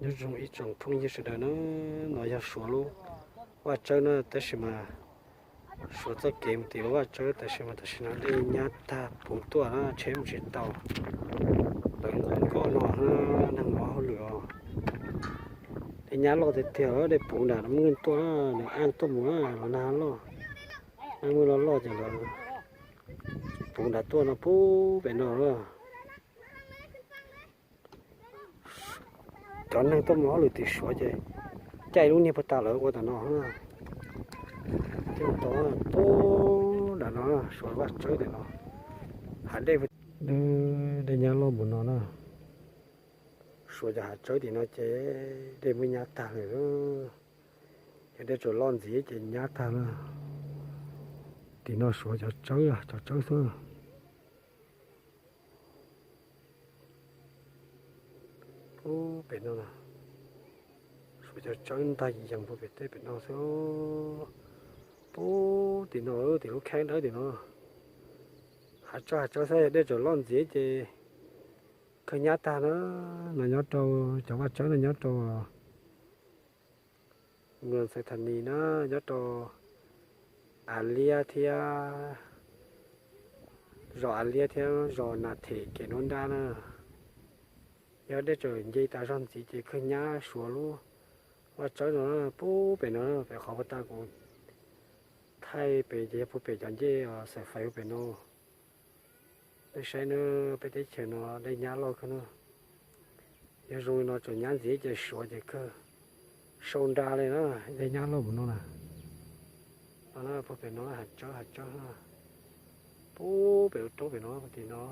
Nyob zoo ib tsoom phooj ywg sawv daws na, no yog Suav lub vaj tsawb na, tab sis mas Suav txoj kev mus tim lub vaj tsawb, tab sis mas tam sim no dej nyab tag puv tuaj na, tsheb mus tsis tau. Lawv nkaum nkaum no, neeg ua hauj lwm os. Dej nyab loj tiag tiag, dej puv nram no muaj neeg tuaj, nws ab tuaj mus na, los nag loj, ab muaj loj loj ces lawv puv nram tuaj no puag pem no na. Cov neeg tuaj mus hauj lwm tim Suav ces caij lub niag puag ta lawv ua tam no. Coj tau puag nram no, Suav vaj tsawb tim no, hav dej, dej nyab loj npaum no na. Suav cov hav tsawb tim no ces dej muab nyab tag lawm. Yog dej tsaus loj ntxiv ces nyab tag na. Tim no Suav cov tsawb, cov tsawb xwb. Puag pem no, Suav cov tsawb ntag yees puag pem teb pem no xwb. Puag tim no, tim lub kheeb dawb tim no. Hav tsawb hav tsawb xwb, yog dej tsaus loj ntxiv ces kawg nyab tag na. No nyob rau, cov vaj tsawb no nyob rau Muas Xais Thas Nis na, nyob rau Av Liab thiab, zos Av Liab thiab zos Nas Them kev nruab nrab na. Yog dej tsaus nce tas zog ntxiv ces kawg nyab Suav lub vaj tsawb no puag pem no, pem qhov puag ta kuv thaij pem ces yog puag pem cov ncej xais fais puag pem no. Nej saib na, peb teb chaws no dej nyab loj kawg na. Yog zoo li no tseem nyab ntxiv ces Suav ces kawg sau nra li na, dej nyab loj npaum no na. No puag pem no hav tsawb hav tsawb, puag pem ub roob pem no puag tim no.